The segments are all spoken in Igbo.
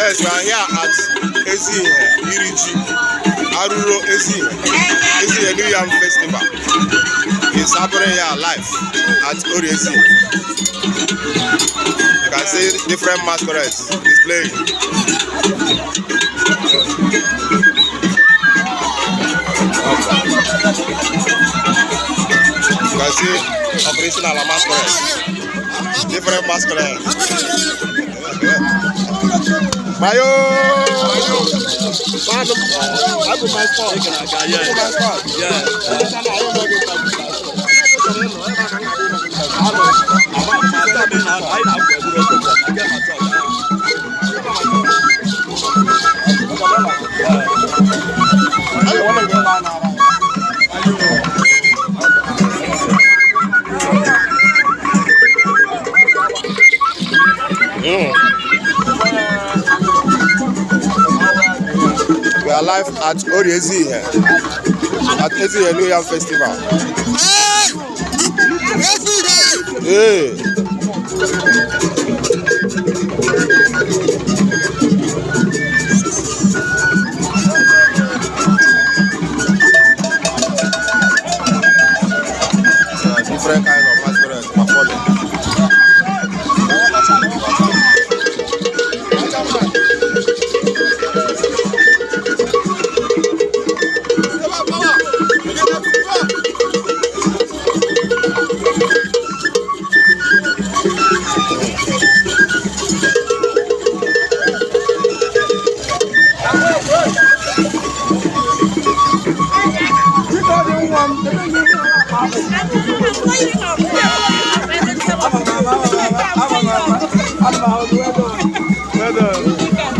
Yes, we are here at Ezihe Iriji, Aruro Ezihe, Ezihe New Yam Festival. It's happening here live at Orie Ezihe. You can see different masquerades displaying. You can see Operation Ala masquerades, different masquerades. Mayo! Man, I put my spot. I put my spot. We are live at Orie Ezihe, at Ezihe New Yam Festival. Hey! Different kinds of masquerades performing.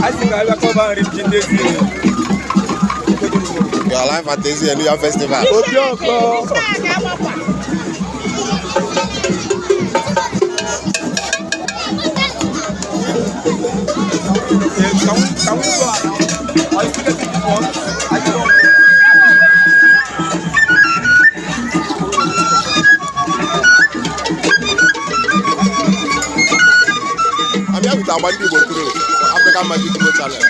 I think I will cover nri ndị ezi. We are live at Ezihe New Yam Festival. Obi ọkọ. Can we go around? Are you still getting this one? Are you done? I'm here with Agbandi Igbo crew for African Magic Igbo Channel.